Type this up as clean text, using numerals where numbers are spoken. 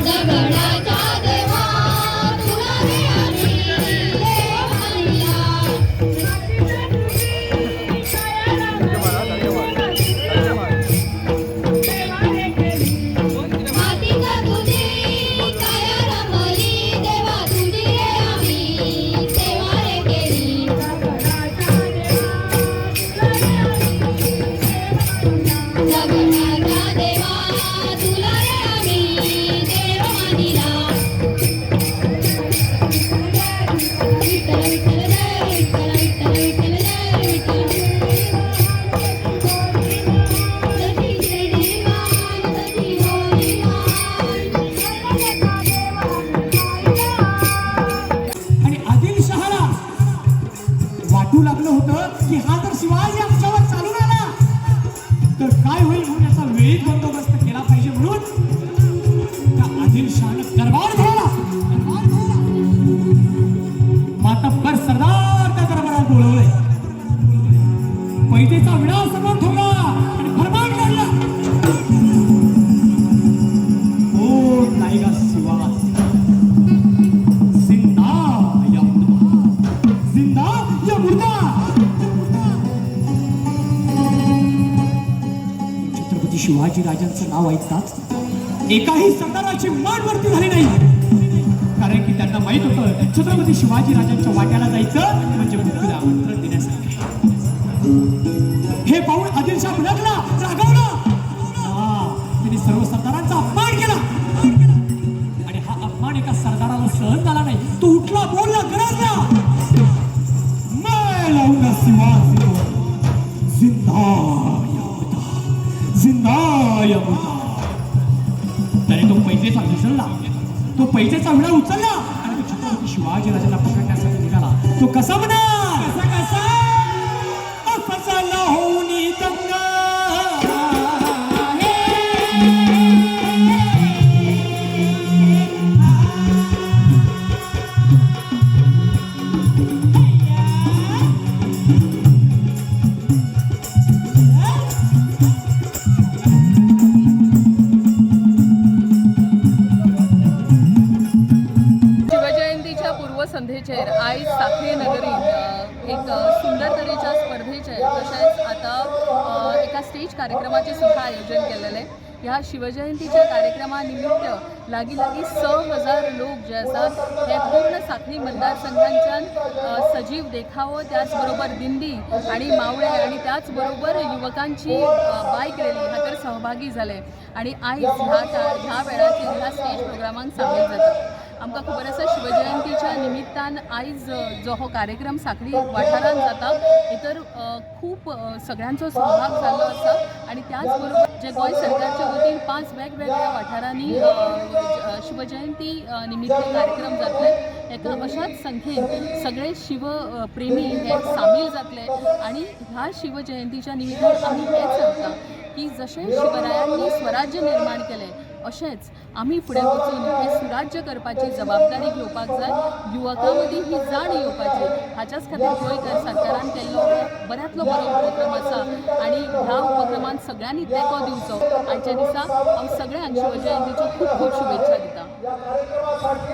दगडाच्या देवा तुला रे आम्ही देव मानिला. मातीत तुझी काया रमली देवा, तुझी रे आम्ही सेवा रे केली. दगडाच्या देवा तुला रे आम्ही देव मानिला. विठ्ठल विठ्ठल जय विठ्ठल, विठ्ठल विठ्ठल जय विठ्ठल. जशी शिर्डी मान तशी होई मान. आणि आदिलशहाला वाटू लागलं होतं की हा जर शिवाजी आमच्यावर चालून आला तर काय होईल, म्हणून याचा वेळीच बंदोबस्त केला पाहिजे. म्हणून त्या आदिलशहानं दरबार भरवला, दरबार भरवला. मातब्बर सरदार त्या दरबारात बोलवले. पैजेचा विडा समोर ठेवला आणि फरमान काढला, कोण लाएगा शिवाजी? जिंदा या मुर्दा, जिंदा या मुर्दा. छत्रपती शिवाजी राजांचं नाव ऐकताच एकाही सरदाराची मान वरती झाली नाही, कारण की त्यांना माहित होतं, छत्रपती शिवाजी राजांच्या वाट्याला जायचं म्हणजे मृत्यूला आमंत्रण देण्यासारखं आहे. हे पाहून आदिलशाह भडकला, रागावला. हा, त्यांनी सर्व सरदारांचा अपमान केला आणि हा अपमान एका सरदाराला सहन झाला नाही. तो उठला, बोलला, गरजला, मैं लाऊंगा शिवाजी को, जिंदा या मुर्दा, जिंदा या मुर्दा. त्याने तो पैजेचा उचलला, तो पैजेचा विडा उचलला आणि तो छत्रपती शिवाजी राजांना पकडण्यासाठी निघाला. तो कसा म्हणा, कसा कसा? तरेच्या स्पर्धेचे तशेंच आतां एका स्टेज कार्यक्रमाचें सुद्दां आयोजन केल्लेलें. ह्या शिवजयंतीच्या कार्यक्रमा निमित्त लागीं लागीं 6000 लोक जे आसात हे पूर्ण साखळी मतदारसंघांच्यान सजीव देखावो, त्याचबरोबर दिंडी आणि मावळे आणि त्याचबरोबर युवकांची बायक रॅली हातर सहभागी जाले आणि आयज ह्या वेळाचेर ह्या स्टेज प्रोग्रामांक सामील जाता. आमकां खबर आसा, शिवजयंतीच्या निमित्तान आयज जो हो कार्यक्रम साखळी वाठारांत जाता, भितर खूब सगळ्यांचो सहभाग जाल्लो आसा. आणि त्याचबरोबर जे गोंय सरकारच्या वतीन 5 वेगवेगळ्या वाठारांनी शिवजयंती निमित्त कार्यक्रम जातले, एका अशाच संख्येन सगळे शिव प्रेमी हे सामील जातले. आणि ह्या शिवजयंतीच्या निमित्तान आमी हेच सांगता की जशें शिवरायांनी स्वराज्य निर्माण केलें, अशेंच आमी फुडें वचून हें सुराज्य करपाची जबाबदारी घेवपाक जाय. युवकां मदीं ही जाण येवपाची, हाच्याच खातीर गोंयकार सरकारान केल्लो हो बऱ्यांतलो बरो उपक्रम आसा आनी ह्या उपक्रमांत सगळ्यांनी तेंको दिवचो. आयच्या दिसा हांव सगळ्यांक शिवजयंतीच्यो खूब खूब शुभेच्छा दितां.